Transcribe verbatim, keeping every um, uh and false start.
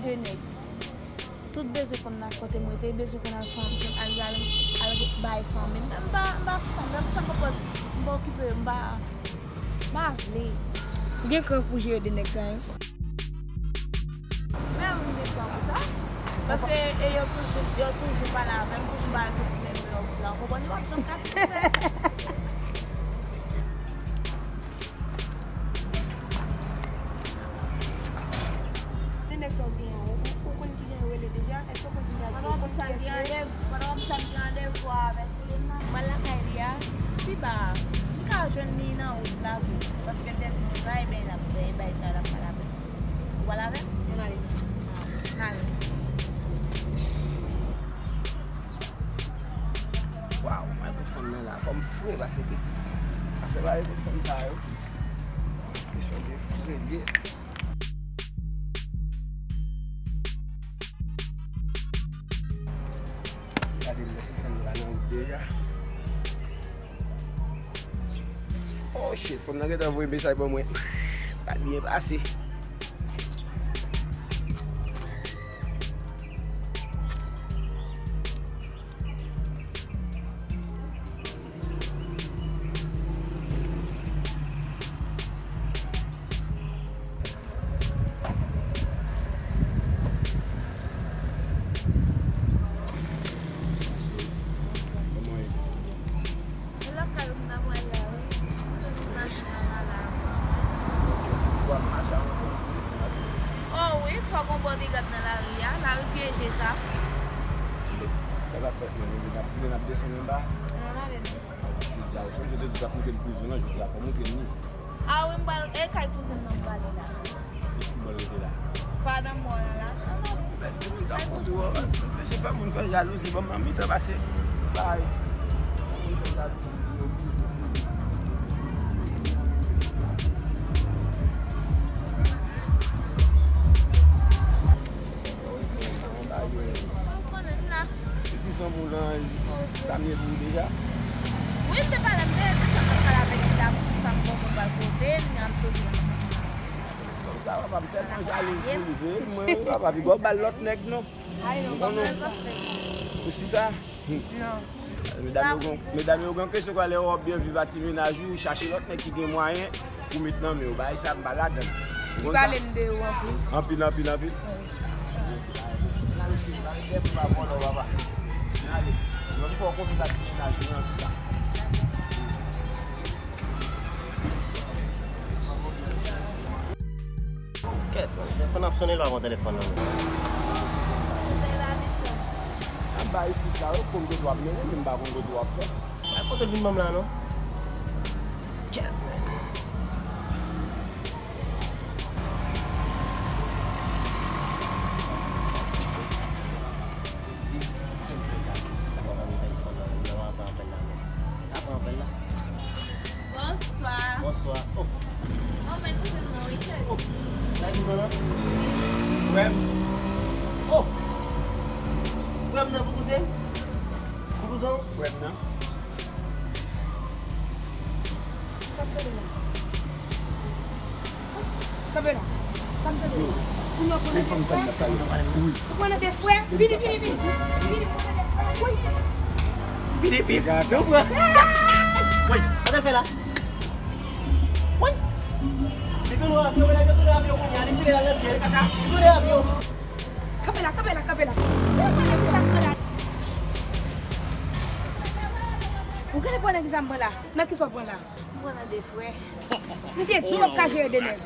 de nèg. Tout bezwen konn nan kote m rete, bezwen konn al fanm, al, al, al bay fanmi m. M pa, m pa sou sa, m pa sou sa, m pa pòz, m pa okipe, m pa, m pa vle. Ou gen kran pou jere de nèg sa yo? Men wi, m gen kran pou sa. Paske e yo toujou, yo toujou pale avè m, toujou bay tout menm love la. Ou konprann? Yo p ap janm ka sispèk. De nèg sa w gen an, ou, ou konn kijan yo rele deja? Èske w konn sinyati yo? Ou konn kiyès yo ye? Pandan w ap sa m gen randevou avèk li, m al lakay li a, pi ba a. M ka jwenn li nan wout la tou. Paske l te di m konsa, ebyen, l ap fè, e bay sa, l ap pale avè m. Ou pale avè m? Ann ale. Ann ale. Waw, mwen kout fanm nan la, fò m fre pase ke afè ba yo kout fanm sa yo. Kesyon de fre l ye. Gade m, si fanm nan pa nan wout deja. Oh shit, fanm nan gentan voye mesaj ban mwen. Pa byen pase. Kòman ye? Lakay ou m ta pral la wi. M soti machin an la la. Ou ap mache avanse nan kou. Oh wi, fòk on bòdegad nan lari a. Lari pyeje sa. Sa k ap fèt menm, nou ap vini, n ap desann anba. Ann ale non. Jodi a, ou sonje te di w t ap montre m prizon an, jodi a, fò w montre m li. A wi, m pral, e kay kouzen m nan m prale la. E ki bò l rete la? Pa nan mò a la. Ann ale. Bèl timoun tankou ou, reflechi fè moun fè jalouzi, ban m nan mitan pase. Bay. Ou konnen m la. Epi zanmi w lan, sa m ye pou ou deja? Wi, m te pale, m te desann nan pale avèk li la, m di sa m poko pral pote, li an poze. Kòm sa, papa, m tèlman jalouzi pou li vre. Mwen, wi, papa, piga w ba l lòt nèg, non. Ay, non, pa fè sa. Ou si sa? Non. Medam yo gen, medam yo gen kesyon kwa lè w ap byen viv a ti mennaj ou, ou chache lòt nèg ki gen mwayen pou met nan men w. Bagay sa, m pa ladan l. Li pale m de ou anpil. Anpil, anpil, anpil. Wi. Kèt, man, telefòn ap sonnen, l pa pran telefòn nan men. Anba isit la, yo konn kote w ap mennen, men m pa konn kote w ap fè. Ay, kote l vin ban m la, non? Kèt, man. Bonswa. Bonswa. Oh. Oh, men kouzen mwen, wi, cheri. Oh. Sa ki konn an? Frè m. Oh. Frè m nan pou kouzen? Pou kouzen w? Frè m nan. Sa k tande la? Kanpe la. Sa m tande la? Pou nou konnen de frè. Wi. Ou konnen de frè? Vini, vini, vini. Vini, ou konnen de frè. Wi. Vini, vini. Nou pran. Wi. Sa te fè la? Wi. Li tounen avyon, li tounen avyon kounye a, li file la nan syèl, kaka. Li tounen avyon. Kanpe la, kanpe la, kanpe la. Ou gade pran nèg sa m pran la. Nan kisa w pran la? M pran nan de frè. M te di w w ap ka jere de nèg.